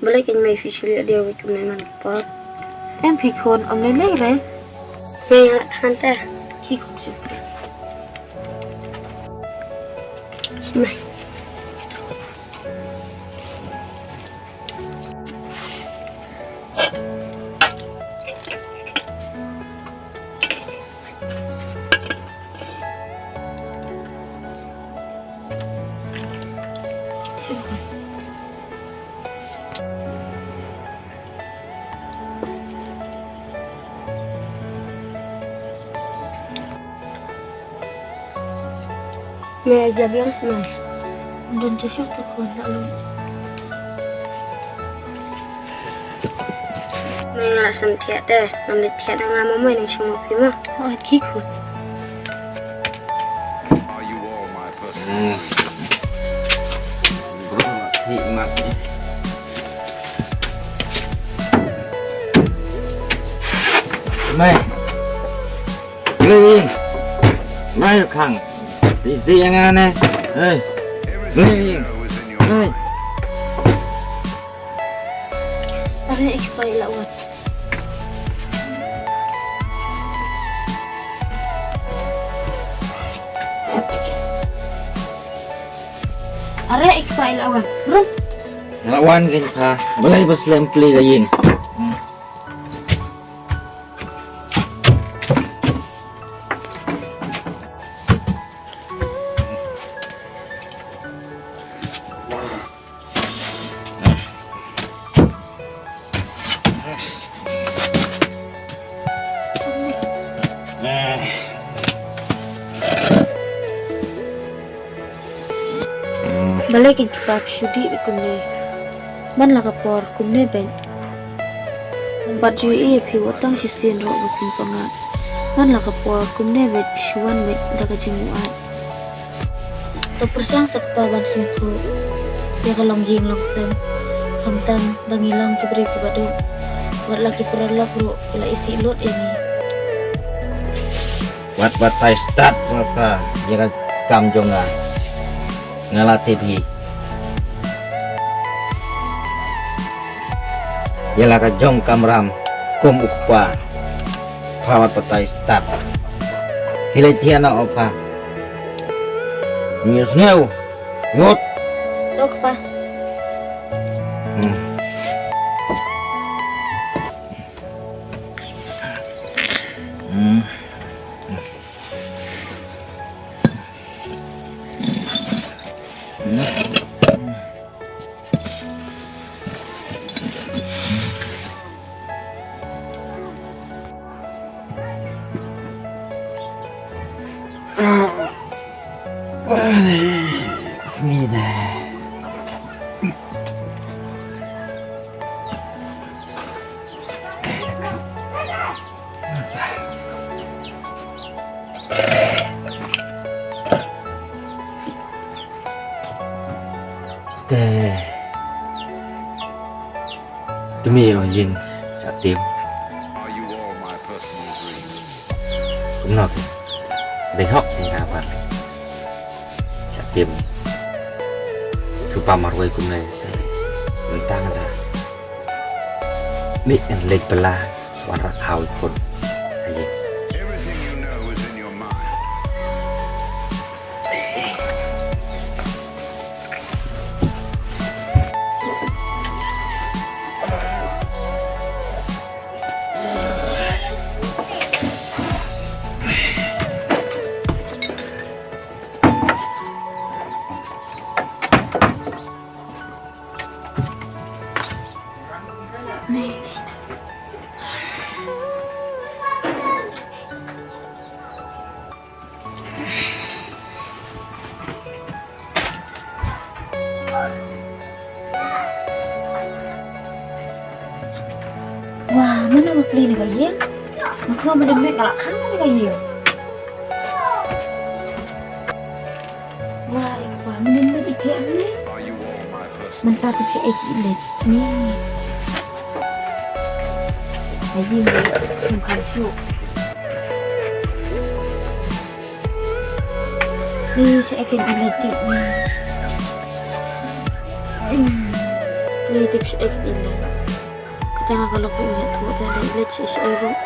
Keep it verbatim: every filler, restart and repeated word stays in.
Balei kein mei phi shu leh diaw kumne man ka por? Em phi khun, ym lei lei re. Mei nga la than te. Ki khun shu. Mei. Me ja biang sma. Don ja suk tu khun nak lu. Me nga la sem thiah te, ngam leit thiah na nga mo, me nang shu mo phi mo. Oh, ki khun. Hmm. Hi mat. Mai. Lei. Mai khang. Di si yang ane. Hei. Lei. Hei. Are, i kpa i la wan. Are, i kpa i la wan. Rum. La wan kein pa. Balei ba slem pli ka ïing. Balei kein kpa phi shu dih kumne? Man la ka por kumne beit. Ngam pat ju ïohi ïa phi wat tang shisien ruh ba phin pyngngad. Man la ka por kumne beit phi shu wan beit da ka jingmut. To pyrshang sa kpa ban sngewthuh ïa ka longïing longsem. Khamtam ba ngi long ki briew kiba duk, wat la ki paralok ruh ki la isih lut ïa ngi. Wat batai stad, wat, ïa ka kam jong nga. Nga la tip hi. Ïa la ka jong kamram kum u kpa. Pha wat batai stad. Phi leit thiah noh pha. Ngi sngew. Ngut. To kpa. Hmm. Hmm. Sngi da. Te. Te me ro yin. Sa tim. Kumno te? Dei hok te nga ban. Sa tim. Shu pa marwei kumne. Mentang da. Ni en lek bela. Wan rak hau ikut. Aye. Wah, mano ba plie na ka ïing? Nga sngew mynnin miet nga la khang na ka ïing. Wah, i kpa mynnin miet i thiah hangne. Mynta tip shaei ki leit. Ni. Ai di leit, kum kham shuh. Ni shaei kin i leit tip ni. Ni tip shaei ka i leh. Ka dang ka lok ba i ïathuh te leh i leit shaei shaei ruh.